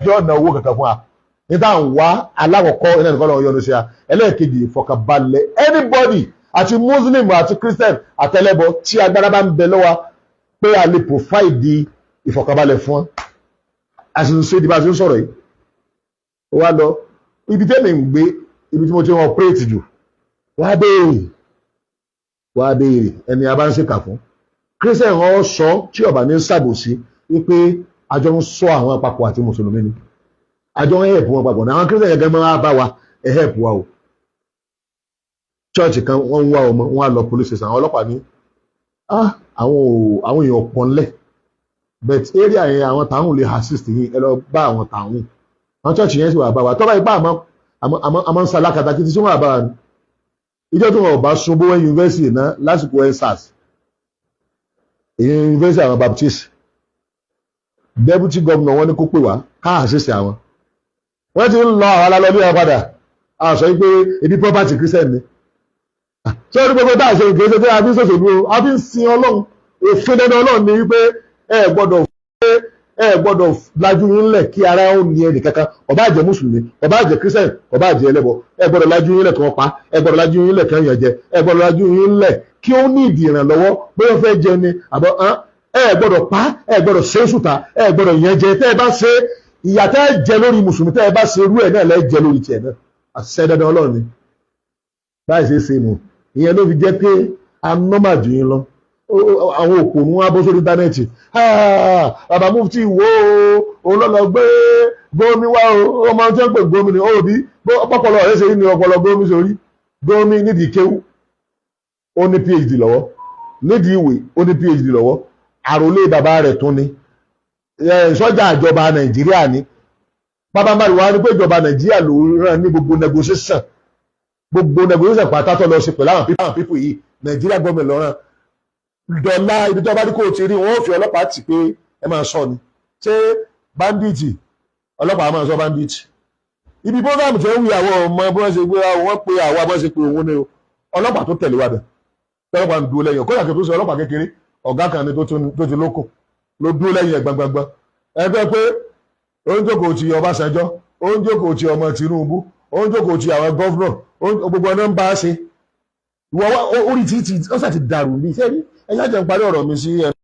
Jọ́ ọ̀nà owó kankan fún wa níta ń wá. Alákọ̀ọ́kọ́ iná nìkan lọ́wọ́ yọ́nú sí wa. Ẹlẹ́ẹ̀kejì, ìfọ̀kànbalẹ̀. Anybody, àti Muslim àti Christian àtẹlẹ́bọ, tí agbára bá ń bẹ lọ́wọ́ pé a lè provide ìfọ̀kànbalẹ̀ fún wọn, a sì ń ṣe ìdíbà tí ń sọ̀rọ̀ yìí. Ó wá lọ ibi tẹ́mi ń gbé, ibi tí mo ti ń operate jù, wá béèrè, wá béèrè ẹni a bá ń ṣèkà fún. Christian wọn sọ tí ọba ní ṣàbòsí wípé àjọ ń sọ àwọn papọ̀ àti mùsùlùmí ni, àjọ ń help wọn papọ̀ ní. Àwọn Christian gẹ́gẹ́ máa bá wa, ẹ help wa o. Church kan, wọ́n ń wá ọmọ wọn á lọ police station. Àwọn ọlọ́pàá ní, ah, àwọn ò, àwọn èèyàn pọ̀ ńlẹ̀, but area yẹn, àwọn táwọn lè assist yín, ẹ lọ bá àwọn táwọn. Àwọn church yẹn sì wà bá wa tọ́ba ipá àmọ́ àmọ́ àmọ́ ń sa alákatakí tí wọ́n wà bá wa ní ìjọ tí wọn ò bá sun Bowen University náà lásìkò EndSARS, èyí university àwọn Baptist. Deputy governor wọn ní kó pè wá ká assist àwọn. Wọ́n ti ń lọ, àwọn alálọ́ ní wọn padà. A sọ pé ebi property Christian ni. Ṣé orí gbogbo tá a ṣe kì í ṣe pé a fi ń ṣòṣèlú o, a fi ń sin Ọlọ́run. Òfin dandan Ọlọ́run ni wípé ẹ gbọ́dọ̀ lajú yín lẹ̀ kí ara ó ní ẹnì kankan. Ó bá jẹ́ mùsùlùmí, ó bá jẹ́ Christian, ó bá jẹ́ ẹlẹ́bọ, ẹ gbọ́dọ̀ lajú yín lẹ̀ kí wọ́n pa. Ẹ gbọ́dọ̀ lajú yín lẹ̀ kí wọ́n yàn jẹ. Ẹ gbọ́dọ̀ lajú yín lẹ̀ kí ó ní ìdí ìrànlọ́wọ́, bóyá ó fẹ́ jẹ ni àbọ̀. Ẹ gbọ́dọ̀ pa, ẹ gbọ́dọ̀ ṣe é sùtà, ẹ gbọ́dọ̀ yẹn jẹ. Tẹ́ ẹ bá ṣe, ìyà tẹ́ ẹ jẹ lórí mùsùlùmí, tẹ́ ẹ bá ṣe irú ẹ̀ náà lẹ́ jẹ lórí tiẹ̀ náà. Àṣẹ dandan Ọlọ́run ni. Báyìí ṣe é ṣe nù. Ìyẹn ló fi jẹ́ pé a normal jù yín lọ. Àwọn òpònú wá bọ́ sórí internet. Bàbá mufti wo òun lọ́lọ́ gbé gómi wá o. Ọmọ tí wọ́n pè gómi ni ó bí ọpọlọ rẹ̀ ṣe ní ọpọlọ gómi sórí. Gómi nídìí kéwú, ó ní PhD lọ́wọ́. Nídìí ìwé, ó ní PhD lọ́wọ́. Àròlé bàbá rẹ̀ tún ni sọ́jà ìjọba Nàìjíríà ni. Bábámbárì wa ni pé ìjọba Nàìjíríà ló rán ní gbogbo negotiation, gbogbo negotiation pátá tó lọ sí pẹ̀lú àwọn people yìí. Nàìjíríà gọ́ọ̀mẹ̀ lọ́rán dọ̀là. Ibi tó bá ní kò ti rí wọn, ó fi ọlọ́pàá tì pé ẹ máa sọ ni. Ṣé bandit, ọlọ́pàá máa sọ bandit? Ibi program tó ń wí, àwọn ọmọ bí wọ́n ṣe gbé wọ́n pe àwa, bọ́n ṣe pé òun ni o. Ọlọ́pàá tó tẹ̀lé wa bẹ̀, ọlọ́pàá ń dúró lẹ́yìn. Kódà kí tó ṣe ọlọ́pàá kékeré, ọ̀gá kan ni tó ti lóko ló dúró lẹ́yìn ẹ̀ gbangba. Ẹgbẹ́ pé ó ń jókòó ti Ọbásanjọ́, ó ń jókòó ti ọmọ Tinubu, ó ń jókòó ti àwọn governor, gbogbo ọ̀nà ń bá a ṣe. Ìwọ orí títì ó sà ti dàrú ní sẹ́ni. Ẹ ṣáà jẹ́ ń parí ọ̀rọ̀ mi sí ẹ.